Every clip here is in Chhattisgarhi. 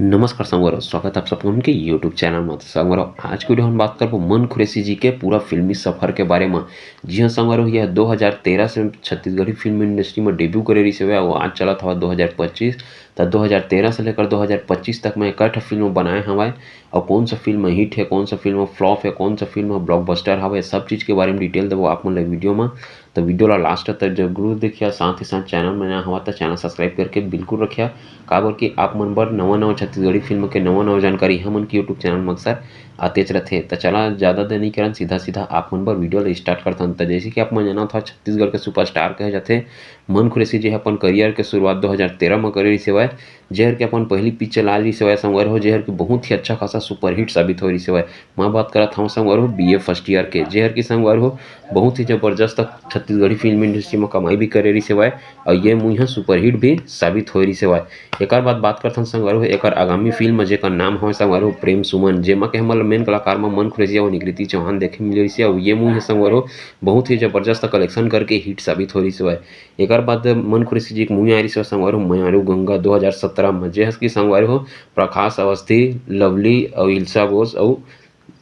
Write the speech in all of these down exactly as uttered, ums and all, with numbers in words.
नमस्कार संगवारी हो, स्वागत है आप सबको उनके YouTube चैनल में। तो संगवारी हो, आज के वीडियो हम बात करबो मन कुरैशी जी के पूरा फिल्मी सफर के बारे में। जी हाँ संगवारी हो, यह दो हज़ार तेरह से छत्तीसगढ़ी फिल्म इंडस्ट्री में डेब्यू करे रहिस हवय, वो आज चलत हवय दो हज़ार पच्चीस। त दो हज़ार तेरह से लेकर दो हज़ार पच्चीस तक में इकट्ठा फिल्म बनाए हवय, और कौन सा फिल्म हिट है, कौन सा फिल्म फ्लॉप है, कौन सा फिल्म ब्लॉकबस्टर हवय, सब चीज़ के बारे में डिटेल देबो आप मन ला वीडियो में। तो वीडियो ला लास्ट तक जरूर देखिया, साथ ही साथ चैनल में नया हवा तो चैनल सब्सक्राइब करके बिल्कुल रखिया, काबर कि आप मन बर नवा नवा छत्तीसगढ़ी फिल्म के नवा नवा जानकारी हमन के YouTube चैनल में अक्सर आतेच रथे। तो चला ज़्यादा देर नहीं करन, सीधा सीधा आप मन बर वीडियो ला स्टार्ट करथन। तो जैसे कि आप मन जानत हो, छत्तीसगढ़ के सुपरस्टार कहे जाथे मन कुरैशी जी ह अपन करियर के शुरुआत दो हज़ार तेरह में करे रहिस हवय, जेहर के अपन पहली पिक्चर लाए रहिस हवय संगवारी हो, जेहर के बहुत ही अच्छा खासा सुपरहिट साबित होए रहिस हवय। मैं बात करत हवं संगवारी हो बीए फर्स्ट ईयर के, जेहर के संगवारी हो बहुत ही जबरदस्त छत्तीसगढ़ी फिल्म इंडस्ट्री में कमाई भी करे रहिस हवय, और ये मूवी ह सुपरहिट भी साबित होए रहिस हवय। एकर बाद बात करथन संगवारी हो एकर आगामी फिल्म, जेकर नाम हवय संगवारी हो प्रेम सुमन, जेमा के हमन ल मेन कलाकार म मन कुरैशी अउ निकृति चौहान देखे मिले रहिस हे, अउ ये मूवी ह संगवारी हो बहुत ही जबरदस्त कलेक्शन करके हिट साबित होए रहिस हवय। एकर बाद मन कुरैशी जी के मूवी आए रहिस हवय संगवारी हो मयारू गंगा दो हज़ार सत्रह म, जेहर की संगवारी हो प्रकाश अवस्थी, लवली अउ इल्सा बोस अउ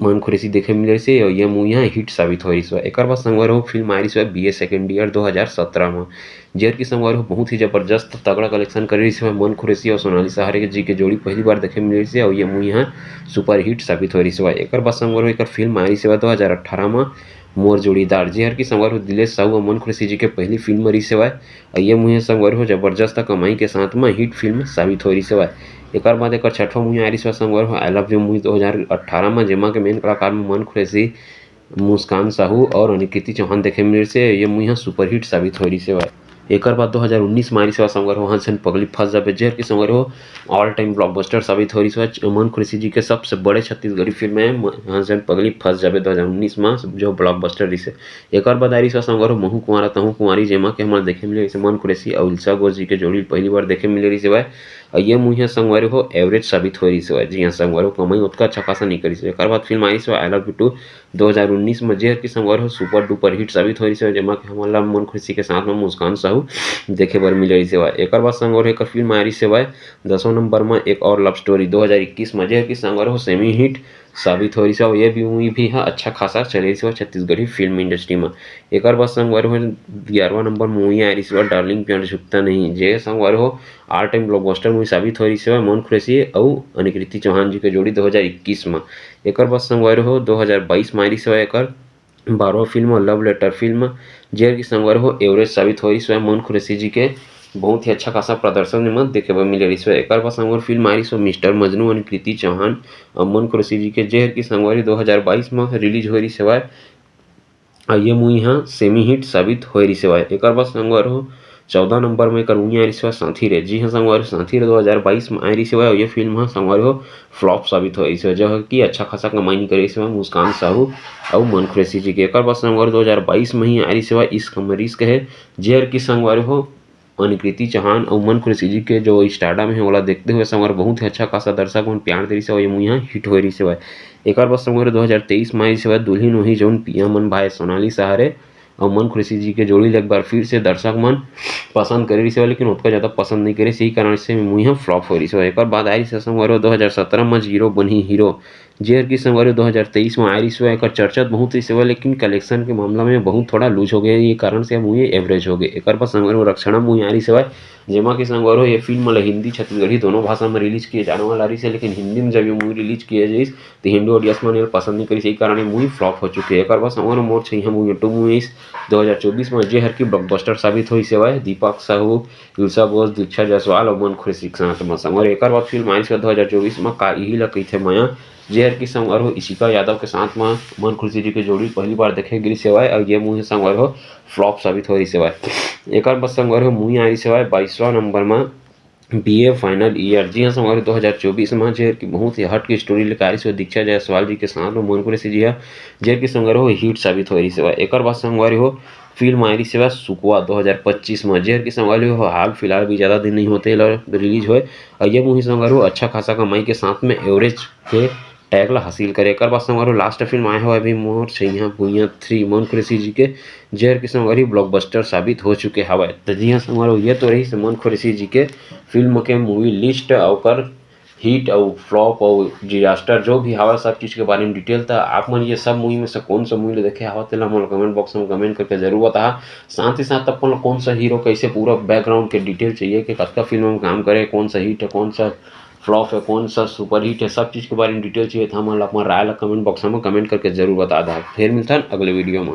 मन कुरैशी देखे मिले रहिस हे, अउ ये मूवी ह हिट साबित होए रहिस हवय। एकर बाद संगवारी हो फिल्म आए रहिस हवय बीए सेकंड ईयर दो हज़ार सत्रह म, जेहर की संगवारी हो बहुत ही जबरदस्त तगड़ा कलेक्शन करे रहिस हवय। मन कुरैशी अउ सोनाली सहारे जी के जोड़ी पहली बार देखे मिले रहिस हे, अउ ये मूवी ह सुपरहिट साबित होए रहिस हवय। एकर बाद संगवारी हो एकर फिल्म आए रहिस हवय दो हज़ार अठारह म मोर जोड़ीदार, जेहर की संगवारी हो दिलेश साहू अउ मन कुरैशी जी के पहली फिल्म रहिस हवय। अउ ये मूवी ह संगवारी हो जबरदस्त कमाई के साथ म हिट फिल्म साबित होए रहिस हवय। एकर बाद एकर छठवां मूवी आए रहिस हवय संगवारी हो आई लव यू मूवी दो हज़ार अठारह म, जेमा के मेन कलाकार म मन कुरैशी, मुस्कान साहू अउ अनिकृति चौहान देखे मिले रहिस हे। ये मूवी ह सुपरहिट साबित होए रहिस हवय। एकर बाद दो हज़ार उन्नीस म आए रहिस हवय संगवारी हो हंस झन पगली फंस जाबे, जेहर की संगवारी हो ऑल टाइम ब्लॉकबस्टर साबित होए रहिस हवय। मन कुरैशी जी के सबसे बड़े छत्तीसगढ़ी फिल्म हे म-, हंस झन पगली फंस जाबे दो हज़ार उन्नीस म, जो ब्लॉकबस्टर रहिस हे। एकर बाद आए रहिस हवय संगवारी हो महूं कुंवारा तहूं कुंवारी, जेमा के हमन देखे मिले रहिस हे मन कुरैशी अउ इल्सा बोस जी के जोड़ी पहली बार देखे मिले रहिस हवय। अउ ये मूवी ह संगवारी हो एवरेज साबित होए रहिस हवय। जी हाँ संगवारी हो, कमाई ओतका अच्छा खासा नहीं करिस हवय। एकर बाद फिल्म आए रहिस हवय आई लव यू टू दो हज़ार उन्नीस म, जेहर की संगवारी हो सुपर डुपर हिट साबित होए रहिस हवय, जेमा के हमन ला मन कुरैशी के साथ म मुस्कान साहू देखे बर मिले रहिस हवय। एकर बाद संगवारी हो एकर फिल्म आए रहिस हवय दसवां नंबर म एक और लव स्टोरी दो हज़ार इक्कीस म, जेहर की संगवारी हो सेमी हिट साबित होए रहिस हवय। ये भी मूवी भी ह अच्छा खासा चले रहिस हवय छत्तीसगढ़ी फिल्म इंडस्ट्री म। एकर बाद संगवारी हो ग्यारहवां नंबर मूवी आए रहिस हवय डार्लिंग प्यार झुकता नहीं, जे संगवारी हो ऑल टाइम ब्लॉकबस्टर मूवी साबित होए रहिस हवय मन कुरैशी अउ अनिकृति चौहान जी के जोड़ी दो हज़ार इक्कीस म। एकर बाद संगवारी हो दो हज़ार बाईस म आए रहिस हवय एकर बारहवां फिल्म लव लेटर फिल्म, जेहर की संगवारी हो एवरेज साबित होए रहिस हवय मन कुरैशी जी के बहुत ही अच्छा खासा प्रदर्शन एमा देखे बर मिले रहिस हवय। एकर बाद संगवारी फिल्म आए रहिस हवय मिस्टर मजनू अनिकृति चौहान अउ मन कुरैशी जी के, जेहर की संगवारी दो हज़ार बाईस म रिलीज होए रहिस हवय। अउ ये मूवी ह सेमी हिट साबित होए रहिस हवय। एकर बाद संगवारी हो चौदह नंबर म एकर मूवी आए रहिस हवय साथी रे। जी हाँ संगवारी हो, साथी रे दो हज़ार बाईस म आए रहिस हवय, अउ ये फिल्म ह संगवारी हो फ्लॉप साबित होए रहिस हवय, जो कि अच्छा खासा कमाई नहीं करे रहिस हवय मुस्कान साहू अउ मन कुरैशी जी के। एकर बाद संगवारी हो दो हज़ार बाईस म ही आए रहिस हवय इश्क में रिस्क है, जेहर की संगवारी हो अनिकृति चौहान अउ मन कुरैशी जी के जो स्टारडम हे ओला देखते हुए संगवारी बहुत ही अच्छा खासा दर्शक मन प्यार दे रहिस हवय, ये मूवी ह हिट होए रहिस हवय। एकर बाद संगवारी दो हज़ार तेईस म आइस हवय दुल्हिन वही जउन पिया मन भाए सोनाली सहारे अउ मन कुरैशी जी के जोड़ी ल एक बार फिर से दर्शक मन पसंद करे रहिस हवय, लेकिन ओतका ज़्यादा पसंद नइ करे, यही कारण से मूवी ह फ्लॉप होए रहिस हवय। एकर बाद आए रहिस हवय संगवारी दो हज़ार सत्रह म जीरो बनही हीरो, जेहर की संगवारी दो हज़ार तेईस म आए रहिस हवय। एकर चर्चा तो बहुत रहिस हवय, लेकिन कलेक्शन के मामला में बहुत थोड़ा लूज हो गए, ये कारण से मूवी एवरेज हो गए। एकर बाद संगवारी रक्षणा मूवी आए रहिस हवय, जेमा के संगवारी ये फिल्म ल हिंदी छत्तीसगढ़ी दोनों भाषा में रिलीज किए जाने वाला रहिस हे, लेकिन हिंदी में जब ये मूवी रिलीज किए जाइस तो हिंदी ऑडियंस मन एला पसंद नहीं करिस, यही कारण ये मूवी फ्लॉप हो चुके हे। एकर बाद संगवारी मोर छइहां मूवी टू मूवी आइस दो हज़ार चौबीस में, जेहर की ब्लॉकबस्टर साबित होइस हवय। दीपक साहू, इल्सा बोस, दीक्षा जायसवाल अउ मन कुरैशी के साथ म संगवारी एकर बाद फिल्म आइस दो हज़ार चौबीस म का इही ला कहिथे मया, जेहर की संगवारी हो इशिका यादव के साथ म मन कुरैशी जी के जोड़ी पहली बार देखे गिस हवय अउ ये मूवी संगवारी हो फ्लॉप साबित होए रहिस हवय। एकर बाद संगवारी हो मूवी आए रहिस हवय बाईसवां नंबर म बीए फाइनल ईयर। जी हाँ संगवारी हो दो हज़ार चौबीस म, जेहर की बहुत ही हट के स्टोरी लेके आए रहिस हवय दीक्षा जायसवाल जी के साथ म मन कुरैशी जी ह, जेहर की संगवारी हो हिट साबित होए रहिस हवय। एकर बाद संगवारी हो फिल्म आए रहिस हवय सुकवा दो हज़ार पच्चीस म, जेहर की संगवारी हो हाल फिलहाल भी ज़्यादा दिन नहीं होते एला रिलीज होए, अउ ये मूवी संगवारी हो अच्छा खासा कमाई के साथ में एवरेज के टैग ला हासिल करे। एकर बाद संगवारी हो लास्ट फिल्म आए हवय अभी मोर छइहां भुइयां थ्री मन कुरैशी जी के, जेहर की संगवारी ब्लॉकबस्टर साबित हो चुके हवय। त जी हाँ संगवारी हो ये तो रहिस मन कुरैशी जी के फिल्म के मूवी लिस्ट अउ ओकर हिट अउ फ्लॉप अउ डिजास्टर जो भी हवा, सब चीज के बारे में डिटेल। त आप मन ये सब मूवी में से कौन सा मूवी ल देखे हवा, तेला हमन ल कमेंट बॉक्स में कमेंट करके जरूर बताहा। साथ ही साथ अपन ल कौन सा हीरो कैसे पूरा बैकग्राउंड के डिटेल चाहिए कि कतका फिल्म में काम करे, कौन सा हिट है, कौन सा फ्लॉप है, कौन सा सुपर हिट है, सब चीज के बारे में डिटेल चाहिए त हमन ल अपन राय ला कमेंट बॉक्स में कमेंट करके जरूर बता दा। फिर मिलथन अगले वीडियो में।